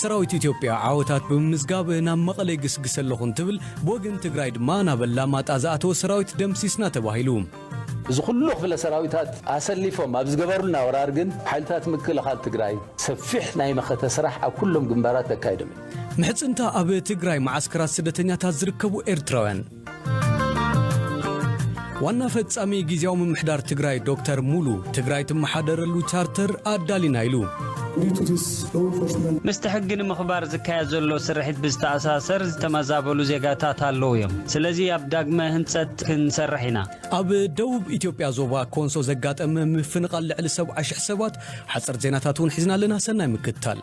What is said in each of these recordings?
ሰራዊት ኢትዮጵያ ዓወታት ብምምዝጋብ ናብ መቐለ ይግስግስ ኣለኹ እንትብል፣ ብወገን ትግራይ ድማ ናብ ኣላማጣ ዝኣተወ ሰራዊት ደምሲስና ተባሂሉ። እዚ ኩሉ ክፍለ ሰራዊታት ኣሰሊፎም ኣብ ዝገበሩልና ወራር ግን ሓይልታት ምክልኻል ትግራይ ሰፊሕ ናይ መኸተ ስራሕ ኣብ ኩሎም ግንባራት ኣካይዶም እዮም። ምሕጽንታ ኣብ ትግራይ መዓስከራት ስደተኛታት ዝርከቡ ኤርትራውያን። ዋና ፈጻሚ ግዜያዊ ምምሕዳር ትግራይ ዶክተር ሙሉ፣ ትግራይ ትመሓደረሉ ቻርተር ኣዳሊና ኢሉ። ምስቲ ሕጊ ንምኽባር ዝካየድ ዘሎ ስርሒት ብዝተኣሳሰር ዝተመዛበሉ ዜጋታት ኣለዉ እዮም። ስለዚ ኣብ ዳግመ ህንጸት ክንሰርሕ ኢና። ኣብ ደቡብ ኢትዮጵያ ዞባ ኮንሶ ዘጋጠመ ምፍንቓል ልዕሊ ሰብዓ ሽሕ ሰባት። ሓጸር ዜናታት እውን ሒዝና ኣለና። ሰናይ ምክትታል።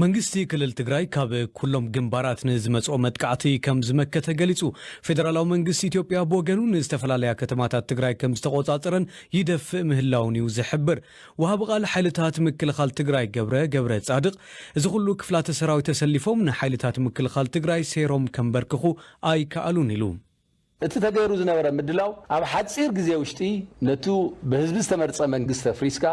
መንግስቲ ክልል ትግራይ ካብ ኩሎም ግንባራት ንዝመፅኦ መጥቃዕቲ ከም ዝመከተ ገሊፁ። ፌደራላዊ መንግስቲ ኢትዮጵያ ብወገኑ ንዝተፈላለያ ከተማታት ትግራይ ከም ዝተቆፃፀረን ይደፍእ ምህላውን እዩ ዝሕብር። ወሃቢ ቃል ሓይልታት ምክልኻል ትግራይ ገብረ ገብረ ፃድቕ፣ እዚ ኩሉ ክፍላተ ሰራዊት ተሰሊፎም ንሓይልታት ምክልኻል ትግራይ ሴሮም ከንበርክኹ ኣይከኣሉን ኢሉ። እቲ ተገይሩ ዝነበረ ምድላው ኣብ ሓጺር ግዜ ውሽጢ ነቱ ብህዝቢ ዝተመርጸ መንግስቲ ኣፍሪስካ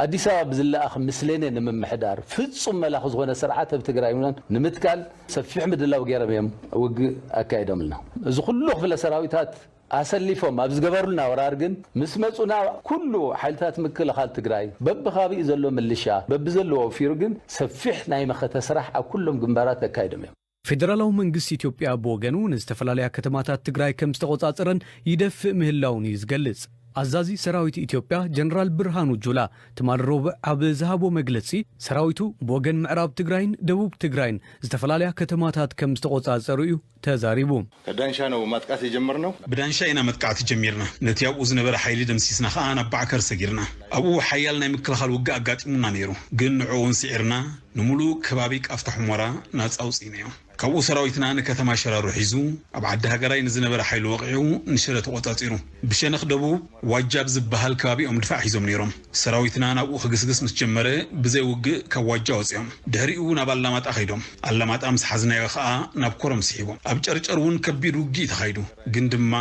ኣዲስ ኣበባ ብዝለኣኽ ምስሌነ ንምምሕዳር ፍጹም መላኺ ዝኾነ ስርዓት ኣብ ትግራይ እውን ንምትካል ሰፊሕ ምድላው ገይሮም እዮም ውግእ ኣካይዶምልና። እዚ ኩሉ ክፍለ ሰራዊታት ኣሰሊፎም ኣብ ዝገበሩልና ወራር ግን ምስ መጹና ኩሉ ሓይልታት ምክልኻል ትግራይ በብኻቢኡ ዘሎ ምልሻ በብዘለዎ ወፊሩ ግን ሰፊሕ ናይ መኸተ ስራሕ ኣብ ኩሎም ግንባራት ኣካይዶም እዮም። ፌደራላዊ መንግስቲ ኢትዮጵያ ብወገኑ ንዝተፈላለያ ከተማታት ትግራይ ከም ዝተቆጻጸረን ይደፍእ ምህላውን እዩ ዝገልጽ። ኣዛዚ ሰራዊት ኢትዮጵያ ጀነራል ብርሃኑ ጁላ ትማሊ ረቡዕ ኣብ ዝሃቦ መግለጺ ሰራዊቱ ብወገን ምዕራብ ትግራይን ደቡብ ትግራይን ዝተፈላለያ ከተማታት ከም ዝተቆጻጸሩ እዩ ተዛሪቡ። ከዳንሻ ነው ማጥቃት የጀመርነው። ብዳንሻ ኢና መጥቃዕቲ ጀሚርና። ነቲ ኣብኡ ዝነበረ ሓይሊ ደምሲስና ኸኣ ናብ ባዕከር ሰጊርና። ኣብኡ ሓያል ናይ ምክልኻል ውግእ ኣጋጢሙና ነይሩ፣ ግን ንዕኡ እውን ስዒርና ንምሉእ ከባቢ ቃፍታ ሑመራ ናጻ ኣውጺእናዮ። ካብኡ ሰራዊትና ንከተማ ሸራሮ ሒዙ ኣብ ዓዲ ሃገራይ ንዝነበረ ሓይሊ ወቒዑ ንሽረ ተቖጻጺሩ። ብሸነኽ ደቡብ ዋጃብ ዝበሃል ከባቢኦም ድፋዕ ሒዞም ነይሮም። ሰራዊትና ናብኡ ክግስግስ ምስ ጀመረ ብዘይ ውግእ ካብ ዋጃ ወጺኦም። ድሕሪኡ ናብ ኣላማጣ ከይዶም። ኣላማጣ ምስ ሓዝናዮ ከኣ ናብ ኮረም ስሒቦም። ኣብ ጨርጨር እውን ከቢድ ውግእ እዩ ተኻይዱ። ግን ድማ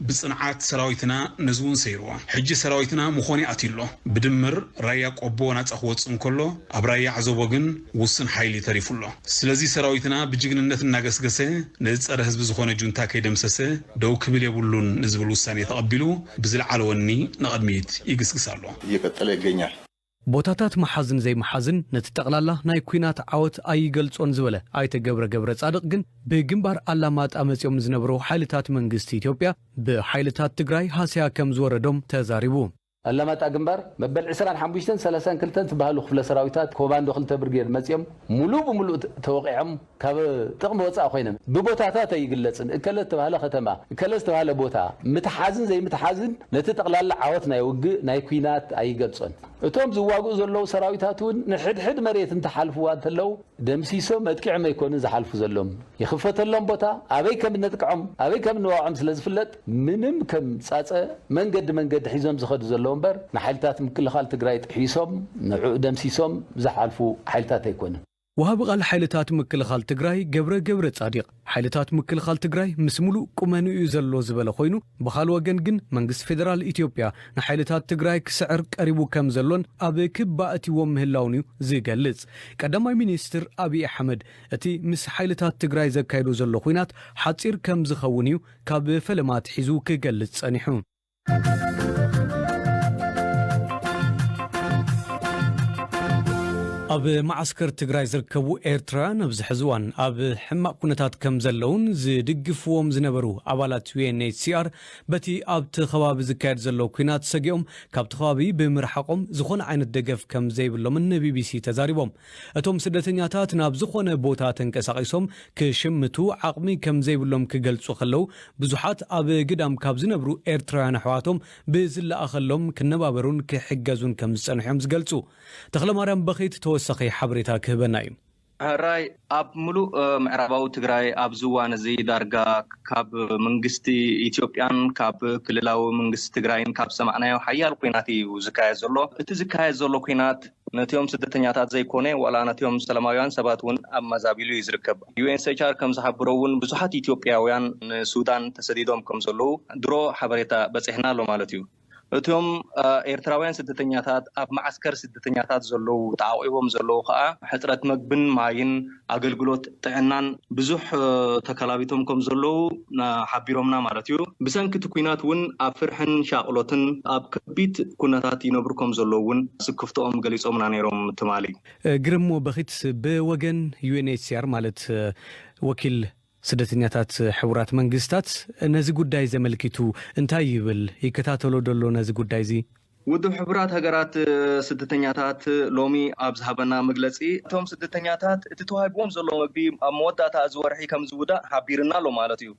ብጽንዓት ሰራዊትና ነዚ እውን ሰይርዎ። ሕጂ ሰራዊትና ምኾኒ ኣትዩ ኣሎ። ብድምር ራያ ቆቦ ናጻ ክወጽእ እንከሎ ኣብ ራያ ዓዘቦ ግን ውሱን ሓይሊ ተሪፉ ኣሎ። ስለዚ ሰራዊትና ብጅግንነት እናገስገሰ ነዚ ጸረ ህዝቢ ዝኾነ ጁንታ ከይደምሰሰ ደው ክብል የብሉን ንዝብል ውሳኔ ተቐቢሉ ብዝለዓለ ወኒ ንቕድሚት ይግስግስ ኣሎ። እየቀጠለ ይገኛል። ቦታታት ምሓዝን ዘይምሓዝን ነቲ ጠቕላላ ናይ ኲናት ዓወት ኣይገልጾን ዝበለ ኣይተ ገብረ ገብረጻድቕ ግን ብግንባር ኣላማጣ መጺኦም ዝነበሩ ሓይልታት መንግስቲ ኢትዮጵያ ብሓይልታት ትግራይ ሃስያ ከም ዝወረዶም ተዛሪቡ። ኣላማጣ ግንባር መበል ዕስራን ሓሙሽተን ሰላሳን ክልተን ትበሃሉ ክፍለ ሰራዊታት ኮማንዶ ክልተ ብርጌድ መጺኦም ሙሉእ ብሙሉእ ተወቒዖም ካብ ጥቕሚ ወፃኢ ኮይኖም ብቦታታት ኣይግለፅን። እከለ ዝተባህለ ከተማ እከለ ዝተባህለ ቦታ ምትሓዝን ዘይምትሓዝን ነቲ ጠቕላላ ዓወት ናይ ውግእ ናይ ኲናት ኣይገልፆን። እቶም ዝዋግኡ ዘለዉ ሰራዊታት እውን ንሕድሕድ መሬት እንተሓልፍዋ እንተለዉ ደምሲሶም መጥቂዖም ኣይኮኑን ዝሓልፉ ዘሎም። ይኽፈተሎም ቦታ ኣበይ ከም እነጥቅዖም ኣበይ ከም እንዋዖም ስለ ዝፍለጥ ምንም ከም ፃፀ መንገዲ መንገዲ ሒዞም ዝኸዱ ዘለዉ እምበር ንሓይልታት ምክልኻል ትግራይ ጥሒሶም ንዕኡ ደምሲሶም ዝሓልፉ ሓይልታት ኣይኮኑን። ወሃቢ ቃል ሓይልታት ምክልኻል ትግራይ ገብረ ገብረ ጻዲቕ፣ ሓይልታት ምክልኻል ትግራይ ምስ ሙሉእ ቁመንኡ እዩ ዘሎ ዝበለ ኮይኑ፣ ብኻል ወገን ግን መንግስቲ ፌደራል ኢትዮጵያ ንሓይልታት ትግራይ ክስዕር ቀሪቡ ከም ዘሎን ኣብ ክባ እትዎም ምህላውን እዩ ዝገልጽ። ቀዳማይ ሚኒስትር ኣብይ ኣሕመድ እቲ ምስ ሓይልታት ትግራይ ዘካይዶ ዘሎ ኹናት ሓጺር ከም ዝኸውን እዩ ካብ ፈለማ ኣትሒዙ ክገልጽ ጸኒሑ። ኣብ መዓስከር ትግራይ ዝርከቡ ኤርትራውያን ኣብዚ ሕዚ እዋን ኣብ ሕማቕ ኩነታት ከም ዘለውን ዝድግፍዎም ዝነበሩ ኣባላት ዩ ኤን ኤች ሲ ኣር በቲ ኣብቲ ከባቢ ዝካየድ ዘሎ ኲናት ሰጊኦም ካብቲ ከባቢ ብምርሓቖም ዝኾነ ዓይነት ደገፍ ከም ዘይብሎምን ንቢቢሲ ተዛሪቦም። እቶም ስደተኛታት ናብ ዝኾነ ቦታ ተንቀሳቒሶም ክሽምቱ ዓቕሚ ከም ዘይብሎም ክገልጹ ከለዉ፣ ብዙሓት ኣብ ግዳም ካብ ዝነብሩ ኤርትራውያን ኣሕዋቶም ብዝለኣኸሎም ክነባበሩን ክሕገዙን ከም ዝጸንሑ እዮም ዝገልጹ። ተኽለማርያም በኺት ተወሳኺ ሓበሬታ ክህበና እዩ። ሕራይ ኣብ ሙሉእ ምዕራባዊ ትግራይ ኣብዚ እዋን እዚ ዳርጋ ካብ መንግስቲ ኢትዮጵያን ካብ ክልላዊ መንግስቲ ትግራይን ካብ ሰማዕናዮ ሓያል ኲናት እዩ ዝካየድ ዘሎ። እቲ ዝካየድ ዘሎ ኲናት ነቲኦም ስደተኛታት ዘይኮነ ዋላ ነቲኦም ሰላማውያን ሰባት እውን ኣመዛቢሉ እዩ ዝርከብ። ዩ ኤን ኤች ሲ ኣር ከም ዝሓብሮ እውን ብዙሓት ኢትዮጵያውያን ንሱዳን ተሰዲዶም ከም ዘለዉ ድሮ ሓበሬታ በፂሕና ኣሎ ማለት እዩ። እቶም ኤርትራውያን ስደተኛታት ኣብ መዓስከር ስደተኛታት ዘለዉ፣ ተዓቂቦም ዘለዉ ከኣ ሕጽረት መግብን ማይን ኣገልግሎት ጥዕናን ብዙሕ ተከላቢቶም ከም ዘለዉ ሓቢሮምና ማለት እዩ። ብሰንኪ እቲ ኲናት እውን ኣብ ፍርሕን ሻቕሎትን ኣብ ከቢድ ኩነታት ይነብሩ ከም ዘለዉ እውን ስክፍትኦም ገሊጾምና ነይሮም ትማሊ። ግርሞ በኺት ብወገን ዩ ኤን ኤች ሲ ኣር ማለት ወኪል ስደተኛታት ሕቡራት መንግስታት ነዚ ጉዳይ ዘመልኪቱ እንታይ ይብል? ይከታተሎ ደሎ ነዚ ጉዳይ እዚ? ውድብ ሕቡራት ሃገራት ስደተኛታት ሎሚ ኣብ ዝሃበና መግለጺ፣ እቶም ስደተኛታት እቲ ተዋሂብዎም ዘሎ መግቢ ኣብ መወዳእታ እዚ ወርሒ ከም ዝውዳእ ሓቢርና ኣሎ ማለት እዩ።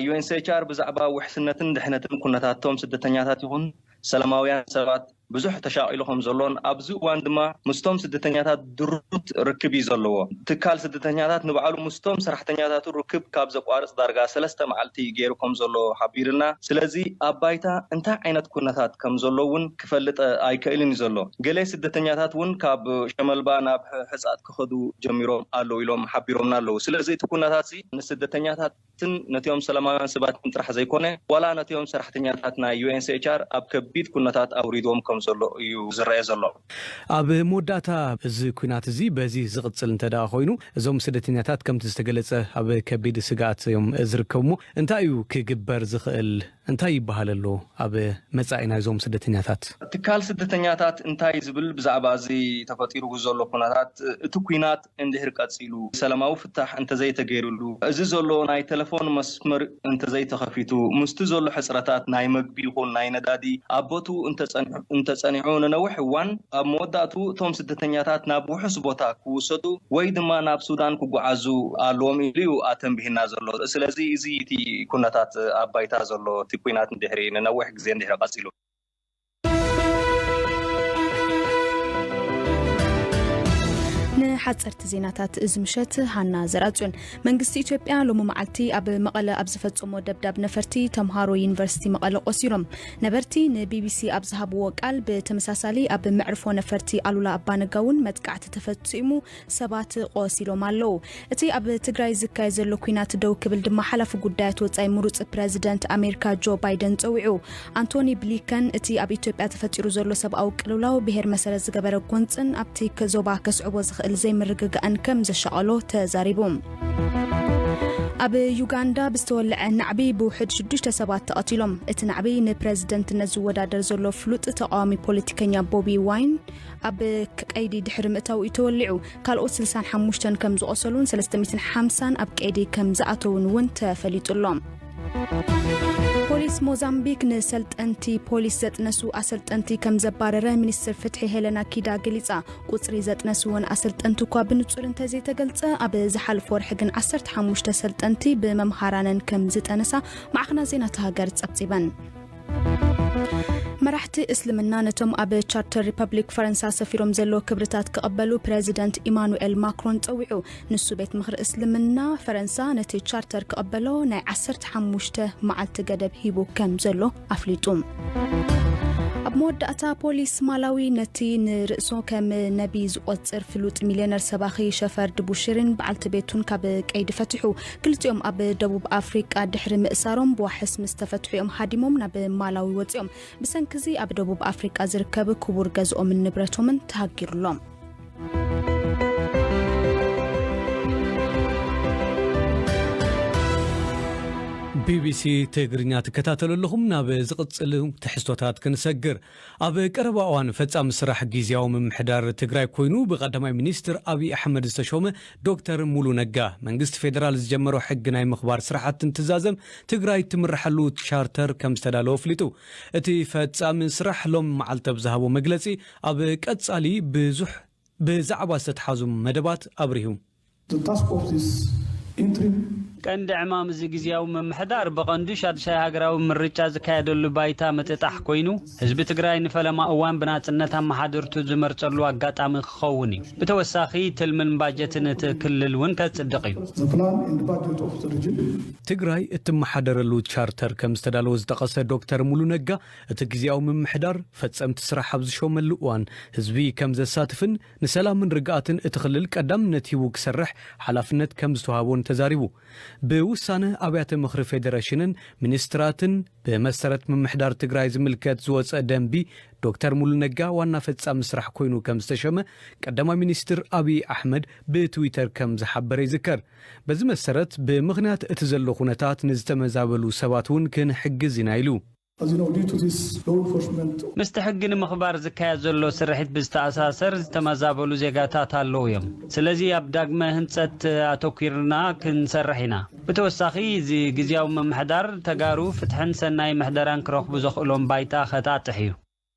ዩ ኤን ኤች ሲ ኣር ብዛዕባ ውሕስነትን ድሕነትን ኩነታቶም ስደተኛታት ይኹን ሰላማውያን ሰባት ብዙሕ ተሻቒሉ ከም ዘሎን ኣብዚ እዋን ድማ ምስቶም ስደተኛታት ድሩት ርክብ እዩ ዘለዎ። ትካል ስደተኛታት ንባዕሉ ምስቶም ሰራሕተኛታቱ ርክብ ካብ ዘቋርጽ ዳርጋ ሰለስተ መዓልቲ ገይሩ ከም ዘሎ ሓቢርና። ስለዚ ኣብ ባይታ እንታይ ዓይነት ኩነታት ከም ዘሎ እውን ክፈልጥ ኣይክእልን እዩ ዘሎ። ገለ ስደተኛታት እውን ካብ ሸመልባ ናብ ሕጻጥ ክኸዱ ጀሚሮም ኣለዉ ኢሎም ሓቢሮምና ኣለዉ። ስለዚ እቲ ኩነታት እዚ ንስደተኛታት ትን ነቲኦም ሰላማውያን ሰባትን ጥራሕ ዘይኮነ፣ ዋላ ነቲኦም ሰራሕተኛታት ናይ ዩ ኤን ኤች ሲ ኣር ኣብ ከቢድ ኩነታት ኣውሪድዎም ከም ዘሎ እዩ ዝረአ ዘሎ። ኣብ መወዳእታ እዚ ኲናት እዚ በዚ ዝቕጽል እንተ ደኣ ኮይኑ፣ እዞም ስደተኛታት ከምቲ ዝተገለጸ ኣብ ከቢድ ስግኣት እዮም ዝርከቡ። እሞ እንታይ እዩ ክግበር ዝኽእል? እንታይ ይበሃል ኣሎ ኣብ መጻኢ ናይዞም ስደተኛታት? ትካል ስደተኛታት እንታይ ዝብል ብዛዕባ እዚ ተፈጢሩ ዘሎ ኩነታት፣ እቲ ኲናት እንድሕር ቀጺሉ፣ ሰላማዊ ፍታሕ እንተዘይተገይሩሉ፣ እዚ ዘሎ ናይ ተለፎን መስመር እንተዘይተኸፊቱ፣ ምስቲ ዘሎ ሕጽረታት ናይ መግቢ ይኹን ናይ ነዳዲ ኣብ ቦትኡ እንተጸኒሑ፣ እንተጸኒሑ ንነዊሕ እዋን፣ ኣብ መወዳእቱ እቶም ስደተኛታት ናብ ውሑስ ቦታ ክውሰዱ ወይ ድማ ናብ ሱዳን ክጓዓዙ ኣለዎም ኢሉ እዩ ኣተንቢህና ዘሎ። ስለዚ እዚ እቲ ኩነታት ኣብ ባይታ ዘሎ፣ እቲ ኲናት እንድሕሪ ንነዊሕ ግዜ እንድሕሪ ቀጺሉ። ንሓጸርቲ ዜናታት እዚ ምሸት ሃና ዘርኣጽዮን። መንግስቲ ኢትዮጵያ ሎሚ መዓልቲ ኣብ መቐለ ኣብ ዝፈጸሞ ደብዳብ ነፈርቲ ተምሃሮ ዩኒቨርሲቲ መቐለ ቆሲሎም። ነበርቲ ንቢቢሲ ኣብ ዝሃብዎ ቃል፣ ብተመሳሳሊ ኣብ መዕርፎ ነፈርቲ ኣሉላ ኣባነጋ እውን መጥቃዕቲ ተፈጺሙ፣ ሰባት ቆሲሎም ኣለዉ። እቲ ኣብ ትግራይ ዝካየድ ዘሎ ኲናት ደው ክብል ድማ ሓላፊ ጉዳያት ወጻኢ ምሩጽ ፕረዚደንት ኣሜሪካ ጆ ባይደን ጸዊዑ። ኣንቶኒ ብሊከን እቲ ኣብ ኢትዮጵያ ተፈጢሩ ዘሎ ሰብኣዊ ቅልውላው ብሄር መሰረት ዝገበረ ጎንጽን ኣብቲ ከ-፣ ዞባ ከስዕቦ ዝኽእል ዘይምርግጋእን ከም ዘሻቐሎ ተዛሪቡ። ኣብ ዩጋንዳ ብዝተወልዐ ናዕቢ ብውሕድ ሽዱሽተ ሰባት ተቐቲሎም። እቲ ናዕቢ ንፕረዚደንትነት ዝወዳደር ዘሎ ፍሉጥ ተቓዋሚ ፖለቲከኛ ቦቢ ዋይን ኣብ ቀይዲ ድሕሪ ምእታው እዩ ተወሊዑ። ካልኦት ስልሳን ሓሙሽተን ከም ዝቖሰሉን ሰለስተ ሚእትን ሓምሳን ኣብ ቀይዲ ከም ዝኣተውን እውን ተፈሊጡ ኣሎ። ፖሊስ ሞዛምቢክ ንሰልጠንቲ ፖሊስ ዘጥነሱ ኣሰልጠንቲ ከም ዘባረረ ሚኒስትር ፍትሒ ሄለና ኪዳ ገሊጻ። ቁጽሪ ዘጥነስወን ኣሰልጠንቲ እኳ ብንጹር እንተዘይተገልጸ፣ ኣብ ዝሓለፈ ወርሒ ግን ዓሰርተ ሓሙሽተ ሰልጠንቲ ብመምሃራነን ከም ዝጠነሳ ማዕኸናት ዜና እታ ሃገር ጸብጺበን። መራሕቲ እስልምና ነቶም ኣብ ቻርተር ሪፐብሊክ ፈረንሳ ሰፊሮም ዘለዉ ክብርታት ክቕበሉ ፕረዚደንት ኢማኑኤል ማክሮን ጸዊዑ። ንሱ ቤት ምኽሪ እስልምና ፈረንሳ ነቲ ቻርተር ክቕበሎ ናይ ዓሰርተ ሓሙሽተ መዓልቲ ገደብ ሂቡ ከም ዘሎ ኣፍሊጡ። ኣብ መወዳእታ ፖሊስ ማላዊ ነቲ ንርእሱ ከም ነቢ ዝቖጽር ፍሉጥ ሚልዮነር ሰባኺ ሸፈርድ ቡሽርን በዓልቲ ቤቱን ካብ ቀይዲ ፈቲሑ። ክልቲኦም ኣብ ደቡብ ኣፍሪቃ ድሕሪ ምእሳሮም ብዋሕስ ምስ ተፈትሑ እዮም ሃዲሞም ናብ ማላዊ ወጺኦም። ብሰንኪ እዚ ኣብ ደቡብ ኣፍሪቃ ዝርከብ ክቡር ገዝኦምን ንብረቶምን ተሃጊሩሎም። ቢቢሲ ትግርኛ ትከታተሉ ኣለኹም። ናብ ዝቕጽል ትሕዝቶታት ክንሰግር። ኣብ ቀረባ እዋን ፈጻሚ ስራሕ ግዝያዊ ምምሕዳር ትግራይ ኮይኑ ብቀዳማይ ሚኒስትር ኣብይ ኣሕመድ ዝተሾመ ዶክተር ሙሉ ነጋ፣ መንግስቲ ፌደራል ዝጀመሮ ሕጊ ናይ ምኽባር ስራሓት እንትዛዘም ትግራይ ትምርሓሉ ቻርተር ከም ዝተዳለወ ኣፍሊጡ። እቲ ፈጻሚ ስራሕ ሎም መዓልቲ ኣብ ዝሃቦ መግለጺ፣ ኣብ ቀጻሊ ብዙሕ ብዛዕባ ዝተትሓዙ መደባት ኣብሪሁ። The task of this interim ቀንዲ ዕማም እዚ ግዝያዊ ምምሕዳር ብቐንዱ ሻድሻይ ሃገራዊ ምርጫ ዝካየደሉ ባይታ ምጥጣሕ ኮይኑ፣ ህዝቢ ትግራይ ንፈለማ እዋን ብናጽነት ኣመሓደርቱ ዝመርጸሉ ኣጋጣሚ ክኸውን እዩ። ብተወሳኺ፣ ትልምን ባጀትን እቲ ክልል እውን ከጽድቕ እዩ። The plan and budget of the region። ትግራይ እትመሓደረሉ ቻርተር ከም ዝተዳለወ ዝጠቐሰ ዶክተር ሙሉ ነጋ፣ እቲ ግዝያዊ ምምሕዳር ፈጸምቲ ስራሕ ኣብ ዝሾመሉ እዋን ህዝቢ ከም ዘሳትፍን ንሰላምን ርግኣትን እቲ ክልል ቀዳምነት ሂቡ ክሰርሕ ሓላፍነት ከም ዝተዋህቦን ተዛሪቡ። ብውሳነ ኣብያተ ምኽሪ ፌደሬሽንን ሚኒስትራትን ብመሰረት ምምሕዳር ትግራይ ዝምልከት ዝወፀ ደንቢ፣ ዶክተር ሙሉ ነጋ ዋና ፈጻሚ ስራሕ ኮይኑ ከም ዝተሸመ ቀዳማይ ሚኒስትር ኣብይ ኣሕመድ ብትዊተር ከም ዝሓበረ ይዝከር። በዚ መሰረት፣ ብምኽንያት እቲ ዘሎ ኩነታት ንዝተመዛበሉ ሰባት እውን ክንሕግዝ ኢና ኢሉ። As you know, due to this law enforcement ምስቲ ሕጊ ንምኽባር ዝካየድ ዘሎ ስርሒት ብዝተኣሳሰር ዝተመዛበሉ ዜጋታት ኣለዉ እዮም። ስለዚ ኣብ ዳግመ ህንጸት ኣተኲርና ክንሰርሕ ኢና። ብተወሳኺ፣ እዚ ግዝያዊ ምምሕዳር ተጋሩ ፍትሕን ሰናይ ምሕደራን ክረኽቡ ዘኽእሎም ባይታ ከጣጥሕ እዩ።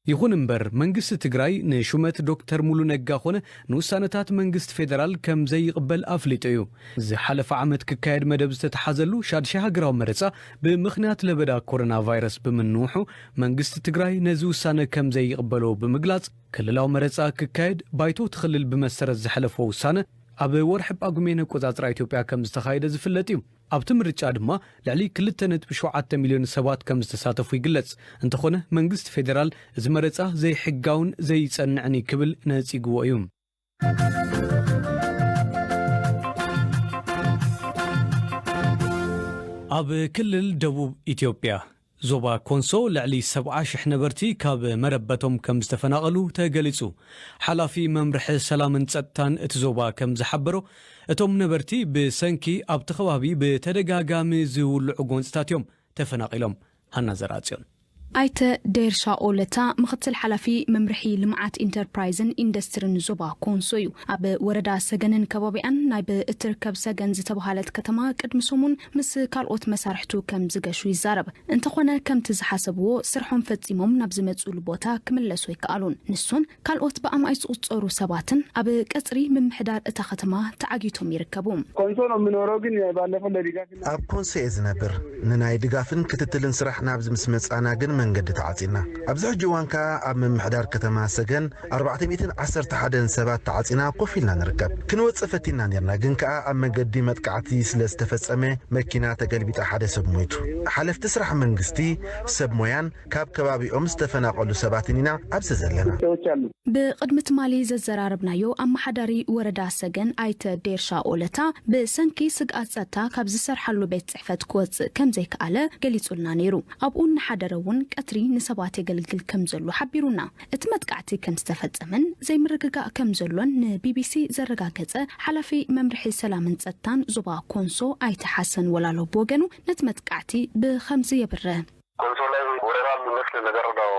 ይኹን እምበር፣ መንግስቲ ትግራይ ንሹመት ዶክተር ሙሉ ነጋ ኮነ ንውሳነታት መንግስቲ ፌደራል ከም ዘይቕበል ኣፍሊጡ እዩ። ዝሓለፈ ዓመት ክካየድ መደብ ዝተተሓዘሉ ሻድሻይ ሃገራዊ መረጻ ብምኽንያት ለበዳ ኮሮና ቫይረስ ብምንውሑ፣ መንግስቲ ትግራይ ነዚ ውሳነ ከም ዘይቕበሎ ብምግላጽ፣ ክልላዊ መረጻ ክካየድ ባይቶ እቲ ክልል ብመሰረት ዘሕለፎ ውሳነ ኣብ ወርሒ ጳጉሜን ኣቆጻጽራ ኢትዮጵያ ከም ዝተኻየደ ዝፍለጥ እዩ። ኣብቲ ምርጫ ድማ ልዕሊ ክልተ ነጥቢ ሸውዓተ ሚልዮን ሰባት ከም ዝተሳተፉ ይግለጽ። እንተኾነ፣ መንግስቲ ፌደራል እዚ መረጻ ዘይሕጋውን ዘይጸንዕን እዩ ክብል ነጺግዎ እዩ። ኣብ ክልል ደቡብ ኢትዮጵያ ዞባ ኮንሶ ልዕሊ ሰብዓ ሽሕ ነበርቲ ካብ መረበቶም ከም ዝተፈናቐሉ ተገሊጹ። ሓላፊ መምርሒ ሰላምን ጸጥታን እቲ ዞባ ከም ዝሓበሮ፣ እቶም ነበርቲ ብሰንኪ ኣብቲ ከባቢ ብተደጋጋሚ ዝውልዑ ጎንጽታት እዮም ተፈናቒሎም። ሃና ዘርኣጽዮን። ኣይተ ዴርሻ ኦለታ፣ ምኽትል ሓላፊ መምርሒ ልምዓት ኢንተርፕራይዝን ኢንዱስትሪን ዞባ ኮንሶ እዩ። ኣብ ወረዳ ሰገንን ከባቢኣን ናይ ብእትርከብ ሰገን ዝተባሃለት ከተማ ቅድሚ ሰሙን ምስ ካልኦት መሳርሕቱ ከም ዝገሹ ይዛረብ። እንተኾነ፣ ከምቲ ዝሓሰብዎ ስርሖም ፈጺሞም ናብ ዝመጽኡሉ ቦታ ክምለሱ ኣይከኣሉን። ንሱን ካልኦት ብኣማኢት ዝቑጸሩ ሰባትን ኣብ ቀጽሪ ምምሕዳር እታ ከተማ ተዓጊቶም ይርከቡ። ኮንሶ ነው የምኖረው፣ ግን ባለፈው ለድጋፍ ኣብ ኮንሶ እየ ዝነብር። ንናይ ድጋፍን ክትትልን ስራሕ ናብዚ ምስ መጻና ግን መንገዲ ተዓጺና። ኣብዚ ሕጂ እዋን ከኣ ኣብ ምምሕዳር ከተማ ሰገን ኣርባዕተ ሚእትን ዓሰርተ ሓደን ሰባት ተዓጺና ኮፍ ኢልና ንርከብ። ክንወጽእ ፈቲና ኔርና፣ ግን ከኣ ኣብ መገዲ መጥቃዕቲ ስለ ዝተፈጸመ መኪና ተገልቢጣ ሓደ ሰብ ሞይቱ። ሓለፍቲ ስራሕ መንግስቲ፣ ሰብ ሞያን ካብ ከባቢኦም ዝተፈናቐሉ ሰባትን ኢና ኣብዚ ዘለና። ሰዎች አሉ። ብቕድሚ ትማሊ ዘዘራረብናዮ ኣመሓዳሪ ወረዳ ሰገን ኣይተ ዴርሻ ኦለታ፣ ብሰንኪ ስግኣት ጸጥታ ካብ ዝሰርሓሉ ቤት ጽሕፈት ክወጽእ ከም ዘይከኣለ ገሊጹልና ነይሩ። ኣብኡ እናሓደረ እውን ቀትሪ ንሰባት የገልግል ከም ዘሎ ሓቢሩና። እቲ መጥቃዕቲ ከም ዝተፈጸመን ዘይምርግጋእ ከም ዘሎን ንቢቢሲ ዘረጋገጸ ሓላፊ መምርሒ ሰላምን ጸጥታን ዞባ ኮንሶ ኣይተ ሓሰን ወላሎ ብወገኑ፣ ነቲ መጥቃዕቲ ብኸምዚ የብርህ። ኮንሶ ላይ ወረራ የሚመስል ነገር ነው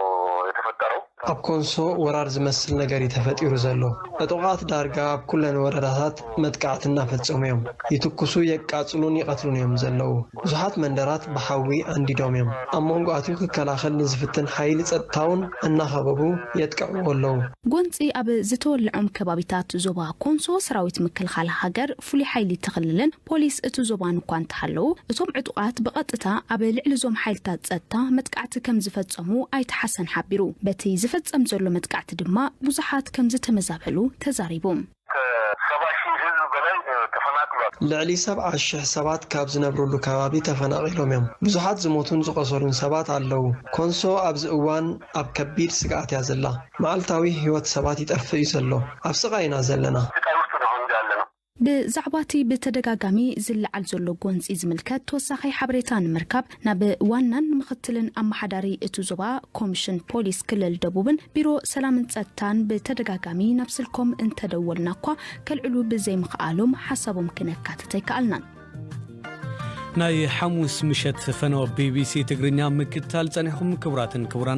የተፈጠረው። ኣብ ኮንሶ ወራር ዝመስል ነገር እዩ ተፈጢሩ ዘሎ። ዕጡቓት ዳርጋ ኣብ ኩለን ወረዳታት መጥቃዕቲ እናፈጸሙ እዮም። ይትኩሱ፣ የቃጽሉን ይቐትሉን እዮም ዘለዉ። ብዙሓት መንደራት ብሓዊ ኣንዲዶም እዮም። ኣብ መንጎኣትዩ ክከላኸል ንዝፍትን ሓይሊ ጸጥታውን እናኸበቡ የጥቅዕዎ ኣለዉ። ጎንጺ ኣብ ዝተወልዖም ከባቢታት ዞባ ኮንሶ፣ ሰራዊት ምክልኻል ሃገር፣ ፍሉይ ሓይሊ እቲ ክልልን ፖሊስ እቲ ዞባን እኳ እንተሃለዉ፣ እቶም ዕጡቓት ብቐጥታ ኣብ ልዕሊ እዞም ሓይልታት ጸጥታ መጥቃዕቲ ከም ዝፈጸሙ ኣይተ ሓሰን ሓቢሩ። በቲ ዝፍጸም ዘሎ መጥቃዕቲ ድማ ብዙሓት ከም ዝተመዛበሉ ተዛሪቡ። ከሰባ ሺህ ህዝብ በላይ ተፈናቅሏል። ልዕሊ ሰብዓ ሽሕ ሰባት ካብ ዝነብሩሉ ከባቢ ተፈናቒሎም እዮም። ብዙሓት ዝሞቱን ዝቖሰሉን ሰባት ኣለዉ። ኮንሶ ኣብዚ እዋን ኣብ ከቢድ ስግኣት እያ ዘላ። መዓልታዊ ህይወት ሰባት ይጠፍእ እዩ ዘሎ። ኣብ ስቓይ ኢና ዘለና። ስቃይ ውስጥ ነው እንጂ ያለ ነው። ብዛዕባ እቲ ብተደጋጋሚ ዝለዓል ዘሎ ጎንጺ ዝምልከት ተወሳኺ ሓበሬታ ንምርካብ ናብ ዋናን ምኽትልን ኣመሓዳሪ እቲ ዞባ ኮሚሽን ፖሊስ ክልል ደቡብን ቢሮ ሰላምን ጸጥታን ብተደጋጋሚ ናብ ስልኮም እንተደወልና እኳ ከልዕሉ ብዘይምኽኣሎም ሓሳቦም ክነካትት ኣይከኣልናን። ናይ ሓሙስ ምሸት ፈነወ ቢቢሲ ትግርኛ ምክትታል ጸኒሕኩም ክቡራትን ክቡራን።